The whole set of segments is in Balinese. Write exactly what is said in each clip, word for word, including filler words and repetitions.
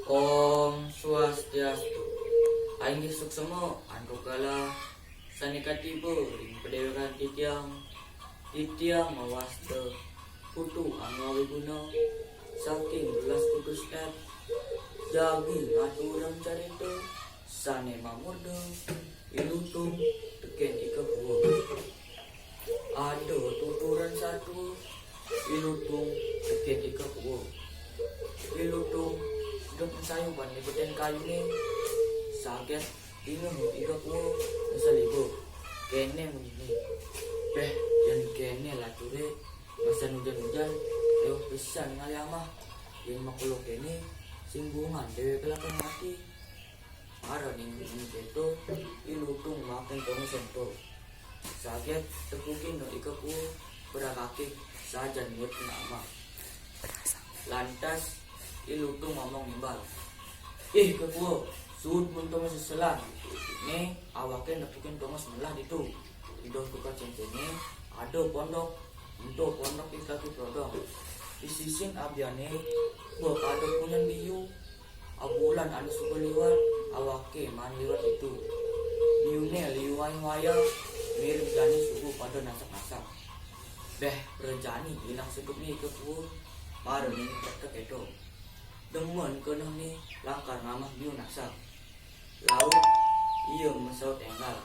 Om Swastiastu. Inggih suksma antuk galah sané katiba ring padéwékan titiang, titiang mawasta Putu Angga Wiguna saking Belas Kutus F, jagi ngaturang carita sané mamurda I Lutung tekén I Kakua. Ada tuturan satua, I Lutung tekén I Kakua. I Lutung duk masayuban di betén kayuné, saget ingeha I Kakua masaliba. Kéné muniné, "Béh, yén kéné lacuré, masan ujan-ujan, éwah pisan ngalih amah. Yén makelo kéné, sing bungan déwék lakar mati." Mara ninga kéto, I Lutung makin tongos ento. Saget tepukina I Kakua, berakaké sajan nuut kena amah. Lantas I Lutung ngomong nimbal, "Ih, Kakua, suud mun tongos seselan. Né awaké nepukin tongos melah ditu. Ida tukad céngcéngé ada pondok, ento pondok I Kaki Prodong. Di sisin abiané, ba pada punyan biu. Abulan ané suba liwat, awaké maan liwat ditu. Biuné liu wayah-wayah, mirib jani suba pada nasak-nasak." Béh, prajani ilang sedukné I Kakua, mara ninga kéto. Demen kenehné lakar ngamah biu nasak. Laut ia masaut énggal,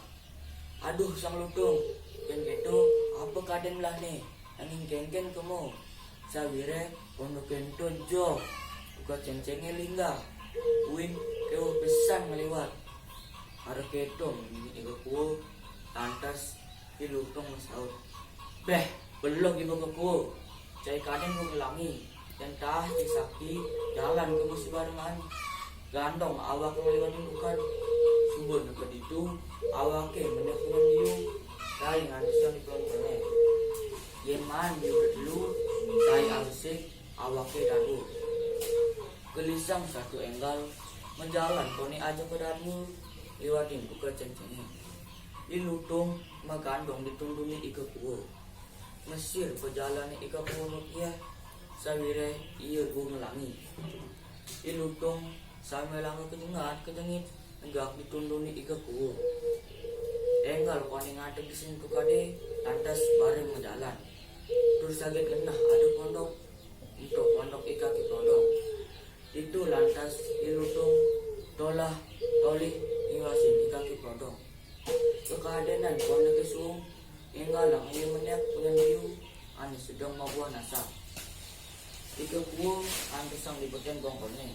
"Aduh, Sang Lutung, yén kéto, apa kadén melahné? Nanging kénkén kema. Sawiréh pondoké ento jog, tukad céngcéngé linggah. Buin kéweh pisan ngliwat." Mara kéto munyiné I Kakua, lantas I Lutung masaut, "Béh, belog iba Kakua. Cai kadén gua ngelangi. Yén taah cai sakti, jalan kema sebarengan. Gantong awak ngliwatin tukad. Suba neked ditu, awaké menék punyan biu, cai ngantos di pelengkengé. Yén maan biu katelu, cai abesik, awaké dadua." Gelisang satua énggal, majalan koné ajaka dadua, liwatin tukad céngcéngé. I Lutung magantong di tunduné I Kakua. Ngesir pajalané I Kakua nuut yéh, sawiréh ia gua ngelangi. I Lutung sambilanga kajengat-kajengit negak di tunduné I Kakua. Énggal koné ngadeg di sisin tukadé, lantas bareng majalan. Tur saget genah ada pondok, ento pondok I Kaki Prodong. Ditu lantas I Lutung tolah-tolih ngiwasin I Kaki Prodong. Kakadénan pondoké suung, énggalang ia menék punyan biu ané sedeng mabuah nasak. I Kakua antosang di betén bongkolné.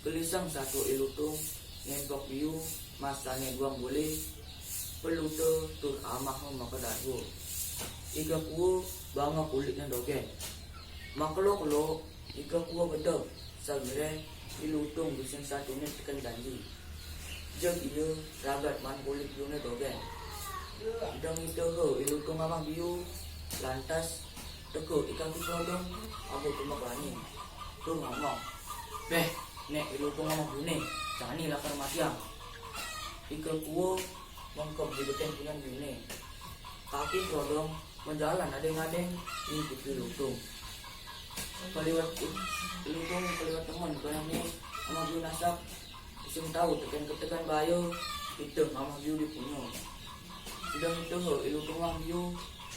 Gelisang satua I Lutung, némpok biu, masané duang bolih, peluta tur amaha makadadua. I Kakua banga kulitné dogén. Makelo-kelo, I Kakua gedeg, sawiréh I Lutung tusing satuné tekén janji. Jeg ia ragat maan kulit biuné dogén. Deng itaha I Lutung ngamah biu, lantas teka I Kaki Prodong, aba tumeklani. Tur ngomong, "Béh, né I Lutung ngamah biuné, jani lakar matiang." I Kakua mengkeb di betén punyan biuné. Kaki Prodong majalan adéng-adéng ngikuti I Lutung. Kaliwat I-, I Lutung kaliwat demen kenehné ngamah biu nasak, tusing tau tekén ketekan bahaya, ida ngamah biu di punya. Suba itaha I Lutung ngamah biu,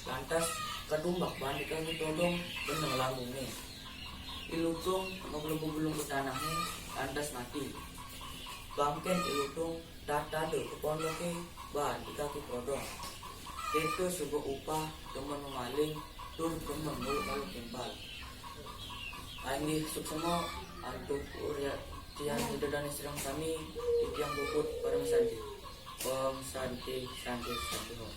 lantas katumbak baan I Kaki Prodong beneng lambungné. I Lutung maglebug-lung ka tanahé, lantas mati. Bangkén I Lutung tatada ka pondoké baan I Kaki Prodong. Kéto suba upah demen mamaling tur demen nguluk-nguluk timpal. Inggih suksma antuk uratian Ida dané sareng sami, titiang puput paramasanti. Om Santi, Santi, Santi Om.